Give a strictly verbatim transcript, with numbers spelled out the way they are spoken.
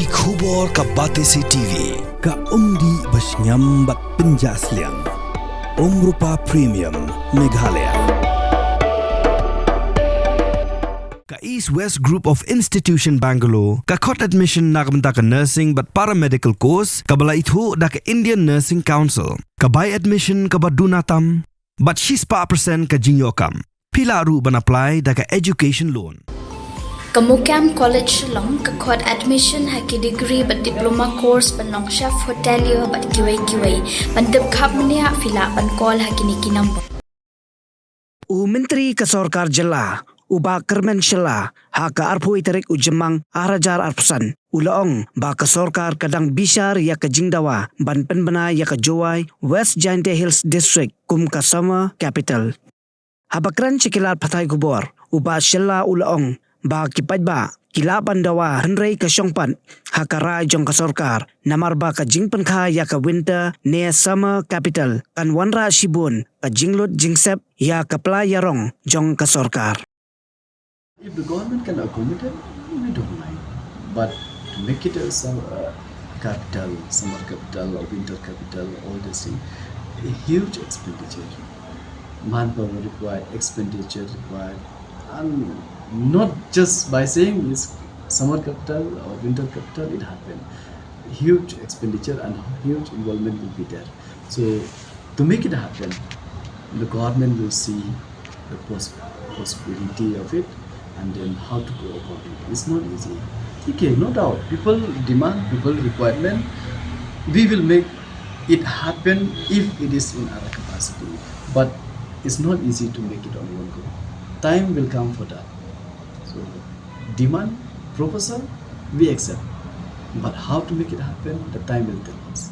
Ki khubor ka Batesi T V, ka umdih ba shngiam bad pynjah sliang. Umrupa Premium, Meghalaya. Ka East West Group of Institution Bangalore, ka khot admission na ka bynta ka nursing bad paramedical course, kaba la ithuh da ka Indian Nursing Council, ka bai admission kaba duna tam, bad shispah percent ka jingïoh kam. Phi lah ruh ban apply da ka education loan. Ka Mukam College Shillong ka khot admission ha ki degree bad diploma course ban long chef hotelier bad kiwei kiwei. Ban tip khapmniah phi lah ban call ha kine ki number. U Myntri ka Sorkar Jylla, u Bah Kyrmen Shylla, ha ka arphew tarik u Jymmang arhajar arphew san, u la ong ba ka sorkar ka dang bishar ïa ka jingdawa ban pynbna ïa ka Jowai West Jaintia Hills District kum ka Summer Capital. Haba kren sha ki lad pathai khubor, u Bah Shylla u la ong ba ki paidbah ki lah ban dawa hynrei ka shong pat ha ka rai jong ka sorkar, namar ba ka jingpynkha ïa ka Winter ne Summer Capital kan wanrah shibun ka jinglut jingsep ïa ka pla ïarong jong ka sorkar. If the government can accommodate, we don't mind. But to make it a sum, uh, capital, summer capital, or winter capital, all these things, a huge expenditure. Manpower required, expenditure required, and not just by saying it's summer capital or winter capital, it happened. Huge expenditure and huge involvement will be there. So to make it happen, the government will see the pos- possibility of it and then how to go about it. It's not easy. Okay, no doubt. People demand, people requirement. We will make it happen if it is in our capacity. But it's not easy to make it on one go. Time will come for that. So demand, proposal, we accept. But how to make it happen, the time will tell us.